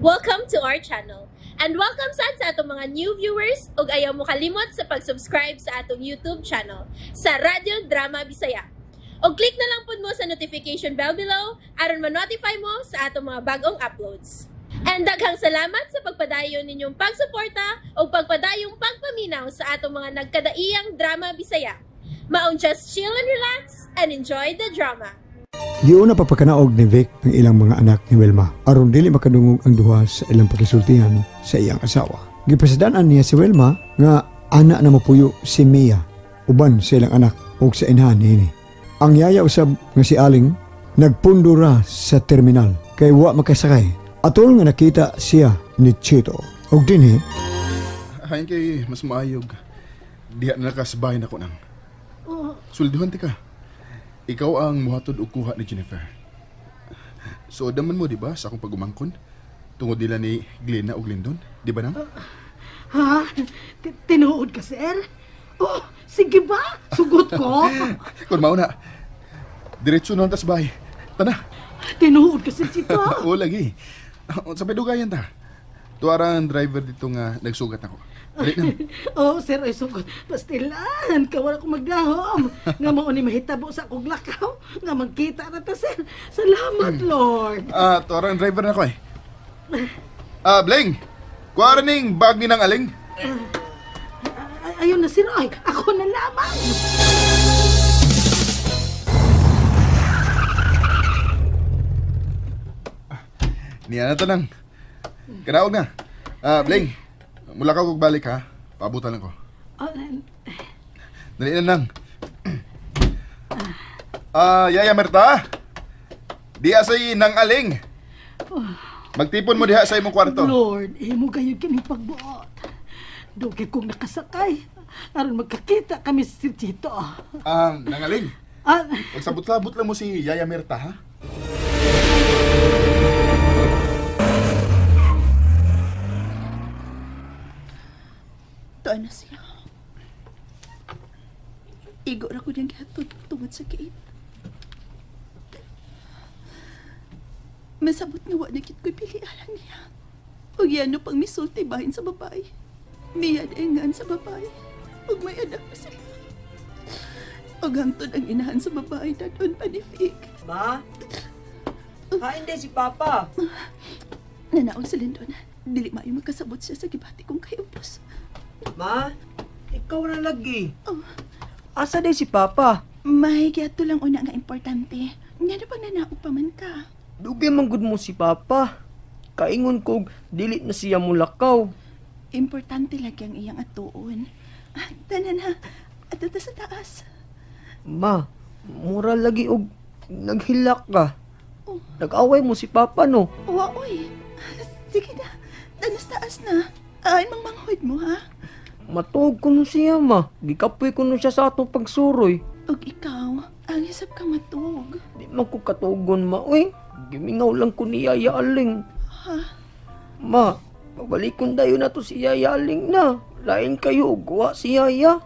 Welcome to our channel. And welcome sad sa atong mga new viewers ug ayaw mo kalimot sa pag-subscribe sa atong YouTube channel sa Radyo Drama Bisaya. Og click na lang pud mo sa notification bell below aron ma-notify mo sa atong mga bagong uploads. And daghang salamat sa pagpadayon ninyong pagsuporta ug pagpadayong pagpaminaw sa atong mga nagkadaiyang drama Bisaya. Maong just chill and relax and enjoy the drama. Giuna pa pagkanaog ni Vic ang ilang mga anak ni Wilma aron dili makadungog ang duha sa ilang pakisultihan sa iyang asawa. Gipasadanan niya si Wilma nga ana na mapuyo si Mia uban sa ilang anak ug sa inahan niini. Ang yaya usab nga si Aling nagpundo ra sa terminal kay wa makasakay. Atol nga nakita siya ni Chito. Ug dinhi hain kay mas maayog diha na nakasabay na ko nang. Oh. Sulduhan ti ka. Ikaw ang muhatod og kuha ni Jennifer. So daman mo di ba sa akong pagumangkon? Tungod nila ni Glenna ug Lindon, di ba nang? Ha? Tinuod ka, sir? Oh, sige ba? Sugot ko. Kun mao na. Diretso na tas bahay. Tana. Tinuod ka, sir Chito. Oo lagi. Sa pidugayan ta. Tuara ang driver dito nga nagsugat ako. Oh, sir, ay sugot. Pastilan, kawala ko magdahom. Nga mao ni mahitabo sa akong lakaw. Nga magkita na ta, sir. Salamat, Lord. Tuara ang driver na ko eh. Bling, kuha ning bag ni ng aling. Ayun na, sir. Ay, ako na lamang. Niya na to nang. Kanaog na. Bling, mula ka kog balik ha. Paabutan lang ko. Dali na nang. Yaya Merta. Diha say nang aling. Magtipon mo diha sa imong kwarto. Lord, imo gayud kining pagbuot. Dugay kong nakasakay aron magkakita kami sa Sir Chito. Nang aling. Pagsabot-sabot lang mo si Yaya Merta ha. Tuan na siya. Igo ra ko niyang gihatod tungod sa gate. Masabot nga wa na gid ko'y pilialan niya. Ug yano pang misulti bahin sa babae. Niya daengan sa babae. Ug may anak na sila. Ug hangtod ang inahan sa babae dadon pa ni Vic. Ma? Kain din si Papa. Nanaog si Lindon. Dili maayo magkasabot siya sa gibati kong kayubos. Ma, ikaw na lagi. Oh. Asa din si Papa? May giadto lang una nga importante. Ngano pang nanaog pa man ka? Dugay man gud mo si Papa. Kaingon kog dili na siya mulakaw. Importante lagi ang iyang atuon. Tanan na, at sa taas. Ma, mura lagi og naghilak ka. Oh. Nag-away mo si Papa no? Wa oy. Sige na, tanas taas na. Ay, mangmanghod mo ha. Matuog ko nun siya, ma. Gikapoy ko nun siya sa atong pagsuroy. Og ikaw, ang isap kang matuog. Di man ko katugon, ma. Uy, gimingaw lang ko ni Yaya Aling. Ha? Ma, pabalikon dayo na to si Yaya Aling na. Lain kayo, guwa si Yaya.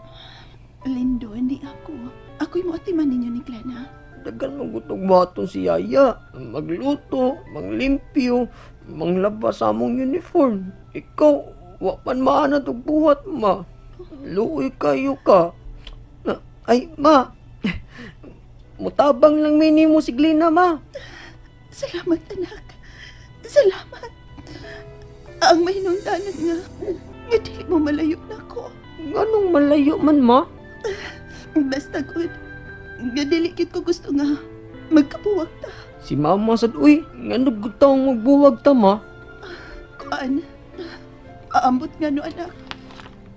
Lindo, hindi ako. Ako'y moatiman ninyo ni Glenna. Dagan magutog baton si Yaya. Magluto, manglimpyo, manglaba sa among uniform. Ikaw, wa man maanad og buhat, ma. Luoy kayo ka. Ay, ma. Mutabang lang mini mo si Glenna, ma. Salamat, anak. Salamat. Ang mahinungdanan nga, nga dili mo malayo na ko. Nganong malayo man, ma? Basta good. Nga dili kit ko gusto nga magkabuwag ta. Si mama sad, uy, ngano gud taong magbuwag ta, ma? Kuan. Aambot nga no, anak.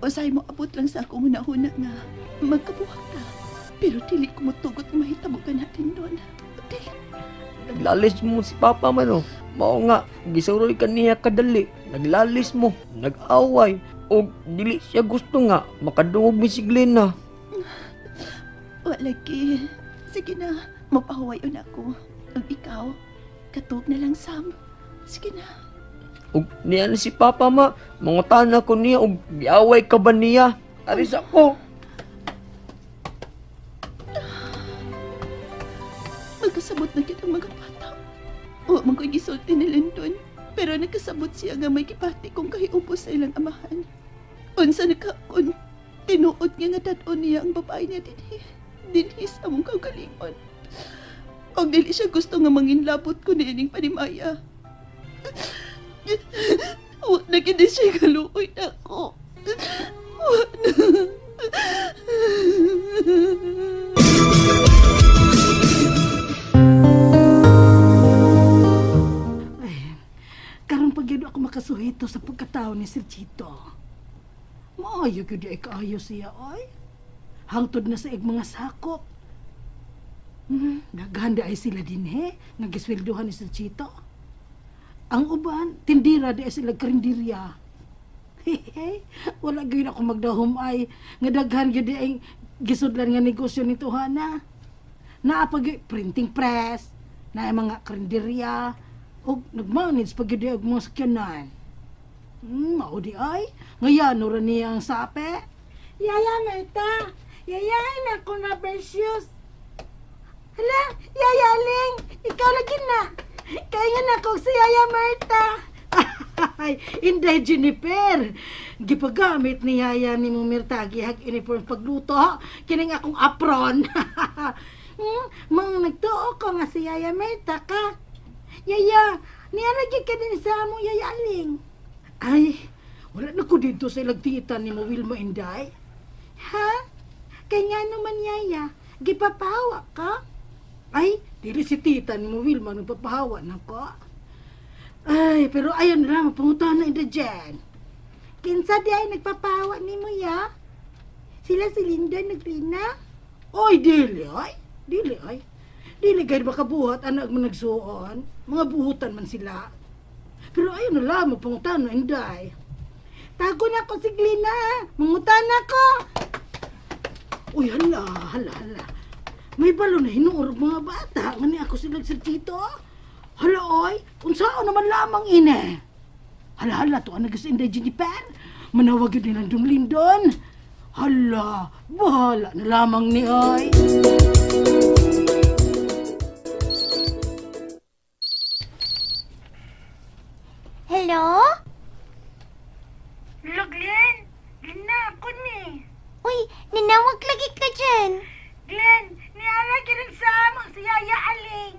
Usay mo abot lang sa akong hunahuna nga magkabuwag ta. Pero dili ko motugot nga mahitabo ka natin doon. Dili. Naglalis mo si Papa man, oh. Mao nga, gisuroy ka niya kadali. Naglalis mo, nag-away. O dili siya gusto nga, makadungog mi si Glenna. Wa lagi. Sige na, mapahuwayon ako. Ug ikaw, katug na lang, Sam. Sige na. Ug niya na si Papa, ma. Mangutana ko niya, ug giaway ka ba niya? Aris ako. Magkasabot na kitang mga bata. Wa man ko'y gisulti ni Lindon. Pero nakasabot siya nga may gipati kong kahiupo sa ilang amahan. Unsa na ka kun tinuod nga nga dad-on niya ang babae niya dinhi. Dinhi sa among kaugalingon. Og dili siya gusto nga manginlabot ko niining panimaya. Wa na gid siya kaluoy nako. Wa na. Ay, karon pag yun ako makasuhito sa pagkatao ni Sir Chito. Maayo gyud ay kaayo siya ay. Hangtod na sa ig mga sakop. Naghanda ay sila dinhe nga gisweldohan ni Sir Chito. Ang uban, tindira di ay sila karinderya. Hey, wala gyud ako magdahom ay nga daghan gyud ay gisudlan nga negosyo ni Tuhana. Naa pa gyud printing press, naa mga karinderya, og nagmanage pa gyud og mga sakyanan. Mao di ay ngayano ra niya ang sape. Yaya Merta, yayain ako na precious. Hala, Yaya Ling, ikaw lagi na. Kaya nga na ako si Yaya Merta. Ay, Inday Jennifer, gipagamit ni Yaya ni mo Merta gihag uniform pagluto. Kining akong apron. Mga nagtuo ko nga si Yaya Merta ka. Yaya, niya lagi ka din sa among Yaya Aling. Ay, wala na ko dito sa ilagtitan ni mo Wilma Inday. Ha? Kaya naman Yaya, gipapahawa ka? Ay, dili si tita ni mo Wilma nagpapahawa na ko. Ay, pero ayon na lang, mapangutan na Inday Jen. Kinsa di ay nagpapahawa ni mo ya? Sila si Linda nagrina? Oy, dili ay. Dili ay. Dili gayud makabuhat anak mo nagsuon. Mga buhutan man sila. Pero ayon na lang, mapangutan na Inday. Tago na ko si Glina. Mangutan na ko. Uy, hala, hala, hala. May balo na hinuor mga bata. Ngani ako sila Sir Chito. Hala, oy. Unsaon naman lamang ine. Hala, hala, to ang nagis Inday Jennifer. Manawag yun nilang dumlindon. Hala, bahala na lamang ni oy. Hello? Hello, Glenn. Glenn na, ako ni. Uy, ninawag lagi ka dyan. Glenn, niara kirin sa amo si Yaya Aling.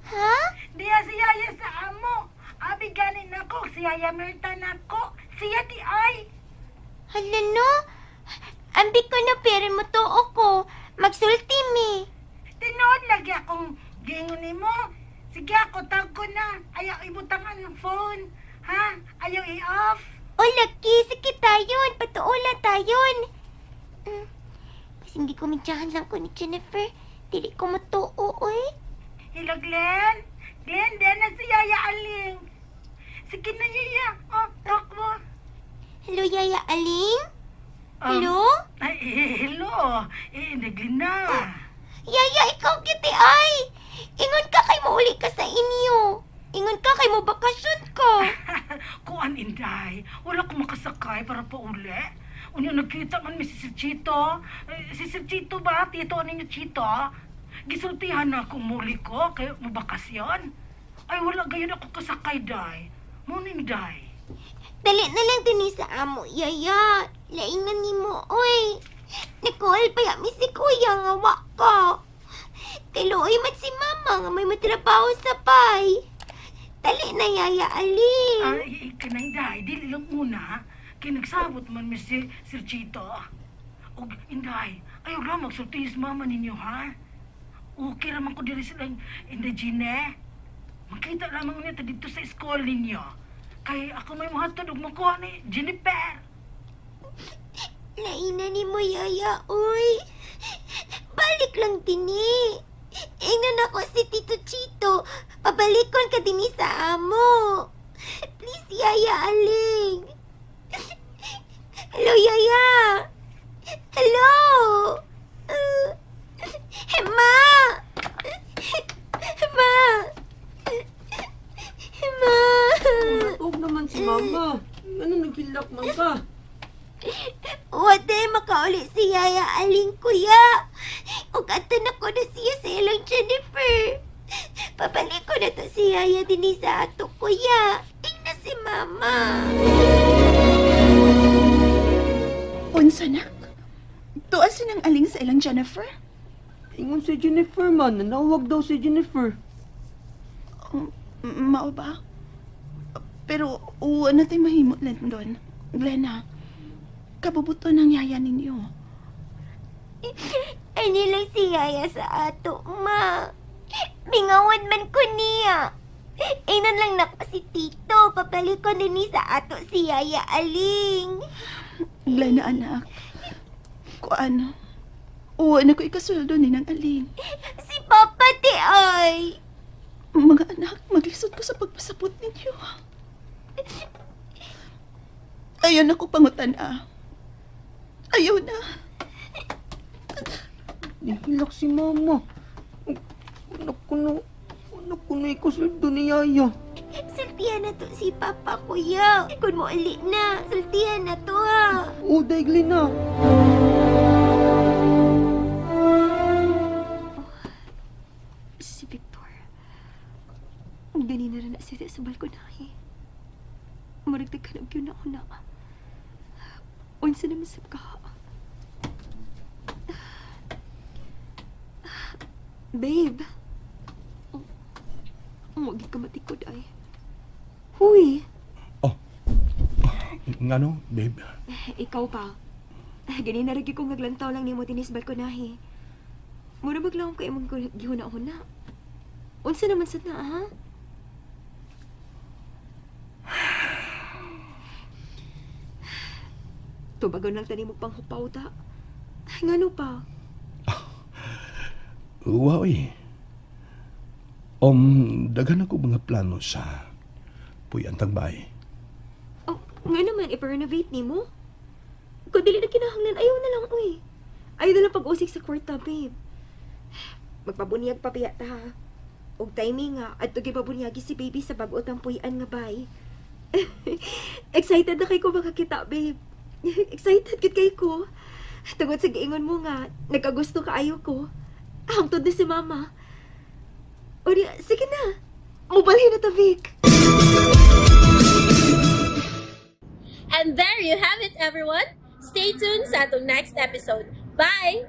Ha? Diya si Yaya sa amo. Abi ganin ako, si Yaya Merta nako. Siya di ay. Hala no? Ambi ko na pero mo to ko. Magsulti mi. Tinood lagi akong gingon nimo. Sige ako, tag ko na. Ayaw ibutangan ng phone. Ha? Ayaw i-off. O laki, sige tayon. Patuola tayon. Kasi hindi ko medyahan lang ko ni Jennifer. Dili ko matuo, oy. Hello, Glenn. Glenn, din na si Yaya Aling. Sige na, Yaya. Oh, talk mo. Hello, Yaya Aling? Hello? Ay, hello. Eh, Glenn na. Oh, Yaya, ikaw kiti ay. Ingon ka kay mauli ka sa inyo. Ingon ka kay mo bakasyon ko. Kuan, Inday. Wala ko makasakay para pauli. Unya, nagkita man mi si Sir Chito. Si Sir Chito ba? Tito ninyo Chito? Gisultihan na akong muli ko kay mabakasyon. Ay, wala gayon ako kasakay, Day. Morning, Day. Dali na lang din sa amo, Yaya. Laing na nimo, oy. Nikual pa yami si Kuya nga wa ka. Kailuoy man si Mama nga may matrabaho sa pay. Dali na, Yaya Aling. Ay, kanang Day, dili lang una. Kaya nagsabot man mi si Sir Chito. Og, Inday, ayaw lang magsulti sa mama ninyo, ha? Okay raman ko diri silang Inday Gine. Makita lamang niya dito sa school ninyo. Kay ako may muhatod og makuha ni Jennifer. Laina ni mo, Yaya, uy. Balik lang dini. Ingon ako si Tito Chito. Pabalikon ka dini sa amo. Please, Yaya Aling. Hello, Yaya. Hello. Ma. Ma. Ma. Huwag naman si Mama. Ano nagpilak man ka? Wala, makauli si Yaya Aling, kuya. Ug atan ako na siya sa ilang Jennifer. Papaliko na to si Yaya dinhi sa ato, kuya. Tingnan si Mama. Unsa, nak? Tuwa sinang aling sa ilang Jennifer? Ingon si Jennifer man, nanawag daw si Jennifer. Mao ba? Pero uwa na tayo mahimot, Lindon. Glenna, kabubuto ng yaya ninyo. Ani lang si Yaya sa ato, ma. Mingawan man ko niya. Inan lang nako si Tito. Papaliko na ni sa ato si Yaya Aling. Glenna, anak. Kuan, uwa na ko ikasweldo ni ng aling. Si Papa ti ay. Mga anak, maglisod ko sa pagpasabot ninyo. Ayaw na ko pangutan, ah. Ayaw na. Nihilak si Mama. Anak ko na ikasweldo ni Yaya. Sultihan na to si Papa, kuya. Kung mo ali na, sultihan na to, ha. O, dahil Glenna. Si Victor. Ganina rin na siya sa balkonahe. Maragdag ka na yun ako na. Unsa naman sa ka. Babe. Huwag ka matikod ay. Huy! Oh. Ngano, babe? Ikaw pa. Ganina rin kong naglantaw lang nimo dinis balkonahe. Mura maglawang ka imong gihuna-huna. Unsa naman sad na, ha? Tubagon lang tani mo pang hupaw ta. Ngano pa? Wow, eh. Daghan ako mga plano sa Puyantang Bay. Oh, nga naman, ipa-renovate ni mo? Kung dili na kinahanglan, ayaw na lang, uy. Ayaw na lang pag-usik sa kwarta, babe. Magpabunyag pa piya ta, ha? Og timing nga, at gipabunyagi si baby sa bag-o tang puyan nga bay. Excited na kay ko makakita, babe. Excited kit kay ko. Tungod sa giingon mo nga, nagkagusto kaayo ko. Hangtod na si Mama. O di, sige na. Mubalhin na ta, Vic. And there you have it, everyone. Stay tuned sa atong next episode. Bye!